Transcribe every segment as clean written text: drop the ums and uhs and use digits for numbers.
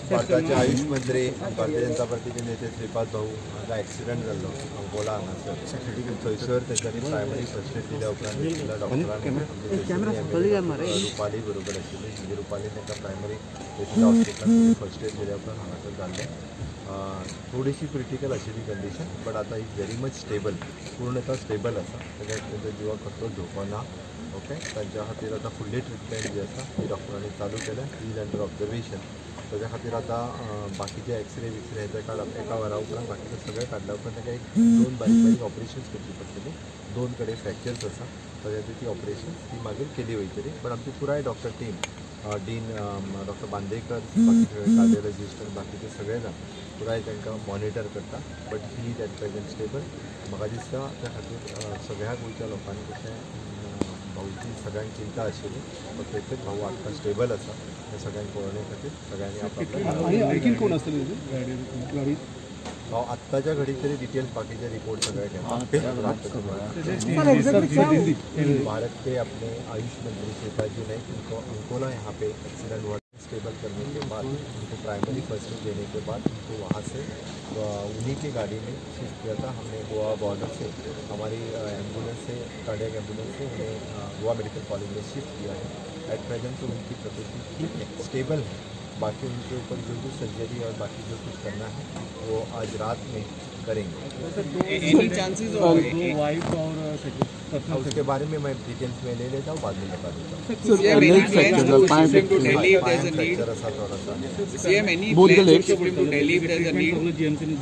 भारताचे आयुष मंत्री भारतीय जनता पार्टीचे नेते श्रीपाद भाऊ हांकां एक्सिडंट जाल्लो अंकोला हांगासर. थंयसर तेंच्यांनी प्रायमरी फर्स्ट एड दिल्या उपरांत डॉक्टरांनी रुपाली बरोबर आशिल्ली, म्हणजे रुपाली तांकां प्रायमरी हॉस्पिटलांत फर्स्ट एड दिल्या उपरांत हांगासर जाल्लें. थोडीशी क्रिटिकल आशिल्ली कंडिशन, बट आतां is very much stable, पूर्णतः स्टेबल आसा. ताका तेंच्या जिवाक कसलोच धोको ना. ओके, तांच्या खातीर आतां फुडली ट्रिटमेंट जी आसा ती डॉक्टरांनी चालू केल्या. He is under observation. ताच्या खातीर आतां बाकीचे एक्सरे विक्सरे हे ते काडप एका वरा उपरांत बाकीचे सगळें काडल्या उपरांत ताका एक दोन बारीक बारीक ऑपरेशन्स करची पडटली. दोन कडेन फ्रॅक्चर्स आसा, ताच्या खातीर ती ऑपरेशन्स ती मागीर केली वयतली. बट आमची पुराय doctor team, dean doctor Bandekar, बाकीचे सगळे कार्डियोलॉजिस्ट आनी बाकीचे सगळे जाण पुराय तांकां मॉनिटर करता. But he is at present stable. म्हाका दिसता त्या खातीर सगळ्या गोंयच्या लोकांनी कशें भाऊची सगळ्यांक चिंता आशिल्ली, फक्त एकच भाऊ आतां स्टेबल आसा हें सगळ्यांक पळोवणे खातीर सगळ्यांनी आपआपलें. हांव आत्ताच्या घडीक तरी डिटेल्स बाकीचे रिपोर्ट सगळे घेता. भारत के अपने आयुष मंत्री श्रीपाद जी नाइक, उनको अंकोला यहाँ पे एक्सीडेंट हुआ. स्टेबल करने के बाद उनको प्राइमरी फर्स्ट एड देने के बाद उनको वहाँ से उन्हीं की गाड़ी में शिफ्ट किया था. हमने गोवा बॉर्डर से हमारी एम्बुलेंस से, कार्डियक एम्बुलेंस से उन्हें गोवा मेडिकल कॉलेज में शिफ्ट किया है. एट प्रेजेंट तो उनकी प्रकृति ठीक है, स्टेबल है. बाकी उनके ऊपर जो जो सर्जरी और बाकी जो कुछ करना है वो आज रात में करेंगे. उसके बारे में मैं डिटेल्स में ले लेता हूँ, बाद में बता देता हूँ.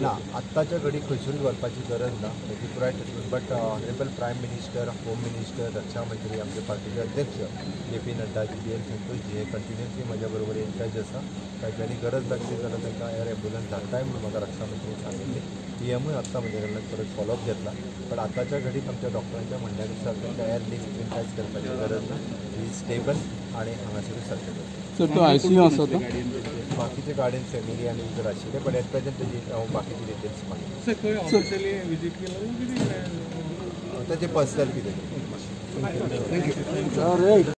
ना, आत्ताच्या घडीक खंयसरूच व्हरपाची गरज ना, ताची पुराय treatment. But honourable prime minister, home minister, रक्षा मंत्री, आमचे पार्टीचे अध्यक्ष जे पी नड्डाजी, बी एल संतोषजी हे कंटिन्युअसली म्हज्या बरोबर इन टच आसा. तांच्यांनी गरज लागली जाल्यार तांकां एअर एम्बुलन्स धाडटाय म्हणून म्हाका रक्षा मंत्र्यान सांगिल्लें. पी एमूय आत्तां म्हजे कडल्यान परत फॉलोअप घेतला. बट आतांच्या घडीक आमच्या डॉक्टरांच्या म्हणण्यानुसार तांकां एअर लिफ्ट बीन कांयच करपाची गरज ना. ही स्टेबल आणि हांगासरूच सारकें. सर, तो आयसीयू आसा तो? बाकीचे गार्डियन फॅमिली आनी भितर आशिल्ले, बट एट प्रेझेंट तेजी हांव बाकीचे डिटेल्स मागीर ताचे पर्सनल कितें. Thank you.